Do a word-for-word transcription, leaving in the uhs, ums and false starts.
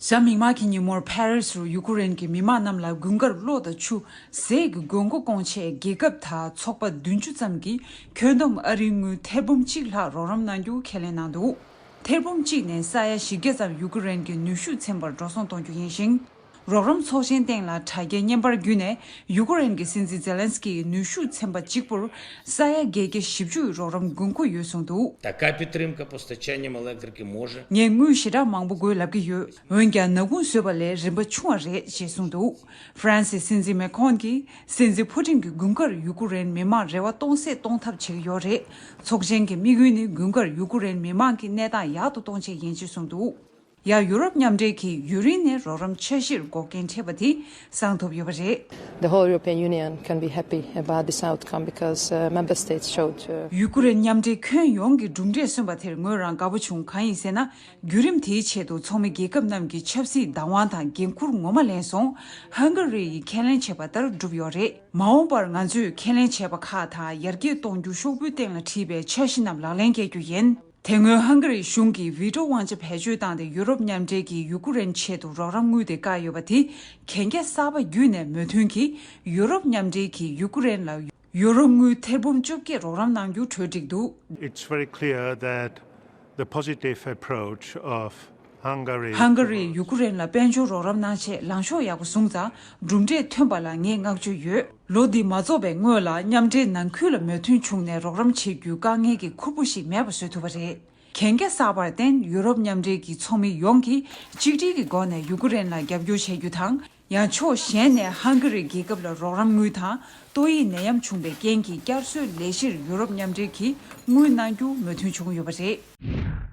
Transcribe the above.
གཟའ་མིག་དམར་གྱི་ཉིན་མོར་ཕ་རི་སི་རུ་ཡུ་ཀེ་རེན་གྱི་མི་མང་རྣམས་ལ་དགུན་ཁར་གློ་དང་ཆུ། ཟས་ཀྱི་དགོས་མཁོ་སྐོང་ཆེད་རྒྱལ་ཁབ་དང་ཚོགས་པ་བདུན་ཅུ་ཙམ་གྱིས་ཁྱོན་བསྡོམས་ཨ་རིའི་དངུལ་ཐེར་འབུམ་གཅིག་ལྷག་རོགས་རམ་གནང་རྒྱུ་ཁས་ལེན་གནང་འདུག་ཐེར་འབུམ་གཅིག་ནས་ས་ཡ་བཞི་བརྒྱ་ཙམ་ཡུ་ཀེ་རེན་གྱི་ནུས་ཤུགས་ཚན་པར་འགྲོ་སོང་གཏོང་རྒྱུ་ཡིན་ཞིང་། རོགས་རམ་ཚོགས་ཆེན་སྟེང་ལ་དྲ་རྒྱའི་བརྙན་པར་བརྒྱུད་ནས་ཡུ་ཀེ་རེན་གྱི་སྲིད་འཛིན་ཛེ་ལན་སི་ཀི་ཡིས་ནུས་ཤུགས་ཚན་པ་གཅིག་པུར་ས་ཡ་བརྒྱད་བརྒྱ་བཞི་བཅུ་ཡི་རོགས་རམ་དགོས་མཁོ་ཡོད་གསུངས་འདུག Така підтримка постачанням електрики може. ངས་དངུལ་ཞེ་དྲག་མང་པོ་དགོས་ལབ་ཀྱི་ཡོད། འོན་ཀྱང་ནག་ཁུང་བཟོས་པ་ལས་རིན་པ་ཆུང་བ་རེད་ཅེས་གསུངས་འདུག་ཧྥ་རན་སིའི་སྲིད་འཛིན་མེ་ཁོན་གྱིས། སྲིད་འཛིན་ཕུ་ཏིན་གྱིས་དགུན་ཁར་ཡུ་ཀེ་རེན་མི་མང་རེ་བ་སྟོང་ཟད་གཏོང་ཐབས་བྱེད་ཀྱི་ཡོད་རེད། ཚོགས་ཆེན་གྱི་དམིགས་ཡུལ་ནི་དགུན་ཁར་ཡུ་ཀེ་རེན་མི་མང་གི་གནས་སྟངས་ཡག་ཏུ་གཏོང་ཆེད་ཡིན་ཅེས་གསུངས་འདུག་ཡང་ཡུ་རོབ་མཉམ་འབྲེལ་གྱིས་ཡུན་རིང་ནས་རོགས་རམ་འཆར་གཞིར་འགོག་རྐྱེན་འཕྲད་པ་དེ་སངས་ཐུབ་ཡོད་པ་རེད། The whole European Union can be happy about this outcome because uh, member states showed uh, ཡུ་ཀེ་རེན་མཉམ་འབྲེལ་ཁྱོན་ཡོངས་ཀྱི་གྲུབ་འབྲས་སོན་པ་དེར་ངོས་རང་དགའ་པོ་བྱུང་། གང་ཡིན་ཟེར་ན། བརྒྱུད་རིམ་དེའི་ཆེད་དུ་ཚོགས་མི་རྒྱལ་ཁབ་རྣམས་ཀྱི་ཆབ་སྲིད་བདག་དབང་དང་འགན་འཁུར་ངོ་མ་ལེན་སོང་། ཧང་ག་རི་ཡིས་ཁས་ལེན་བྱས་པ་ལྟར་བསྒྲུབས་ཡོད་རེད། མ་འོངས་པར་ང་ཚོས་ཁས་ལེན་བྱས་པ་ཁག་དང་ཡར་རྒྱས་གཏོང་རྒྱུ་ཤོག་བུའི་སྟེང་ལ་བྲིས་པའི་འཆར་གཞི་རྣམས་ལག་ལེན་འཁེལ་རྒྱུ་ཡིན། དེ་སྔོན་ཧང་ག་རི་གཞུང་གིས་ཝི་ཊོ་དབང་ཆ་བེད་སྤྱོད་བཏང་སྟེ་ཡུ་རོབ་མཉམ་འབྲེལ་གྱིས་ཡུ་ཀེ་རེན་ཆེད་དུ་རོགས་རམ་དངུལ་དེ་བཀག་ཡོད་པ་དེ་གན་རྒྱ་གསར་པ་བརྒྱུད་ནས་མོས་མཐུན་གྱིས་ཡུ་རོབ་མཉམ་འབྲེལ་གྱིས་ཡུ་ཀེ་རེན་ལ་ཡུ་རོ་དངུལ་ཐེར་འབུམ་བཅོ་བརྒྱད་རོགས་རམ་གནང་རྒྱུ་གྲོས་འགྲིག་འདུག It's very clear that the positive approach of Hungary ཧང་ག་རིས་ཡུ་ཀེ་རེན་ལ་དཔལ་འབྱོར་རོགས་རམ་གནང་ཆེད་ལངས་ཕྱོགས་ཡག་པོ་བཟུང་ཙང་གྲུབ་འབྲས་ཐོན་པ་ལ་ངས་བསྔགས་བརྗོད་ཡོད། ལོ་འདི་མ་རྫོགས་པའི་སྔོན་ལ་མཉམ་འབྲེལ་ནང་ཁུལ་ལ་མོས་མཐུན་བྱུང་ནས་རོགས་རམ་བྱེད་རྒྱུའི་དཀའ་ངལ་གྱི་ཁུར་པོ་ཞིག་མེད་པ་བཟོ་ཐུབ་པ་རེད། གན་རྒྱ་གསར་པར་བརྟེན་ཡུ་རོབ་མཉམ་འབྲེལ་གྱི་ཚོགས་མི་ཡོངས་ཀྱིས་གཅིག་སྒྲིལ་གྱི་སྒོ་ནས་ཡུ་ཀེ་རེན་ལ་རྒྱབ་སྐྱོར་བྱེད་རྒྱུ་དང་། ཡང་ཕྱོགས་གཞན་ནས་ཧང་ག་རི་རྒྱལ་ཁབ་ལ་རོགས་རམ་དངུལ་དང་ཏོག་དབྱིབས་ནད་ཡམས་བྱུང་བའི་རྐྱེན་གྱིས་བསྐྱར་གསོའི་ལས་གཞིར་ཡུ་རོབ་མཉམ་འབྲེལ་གྱིས་དངུལ་གནང་རྒྱུ་མོས་མཐུན་བྱུང་ཡོད་པ་རེད།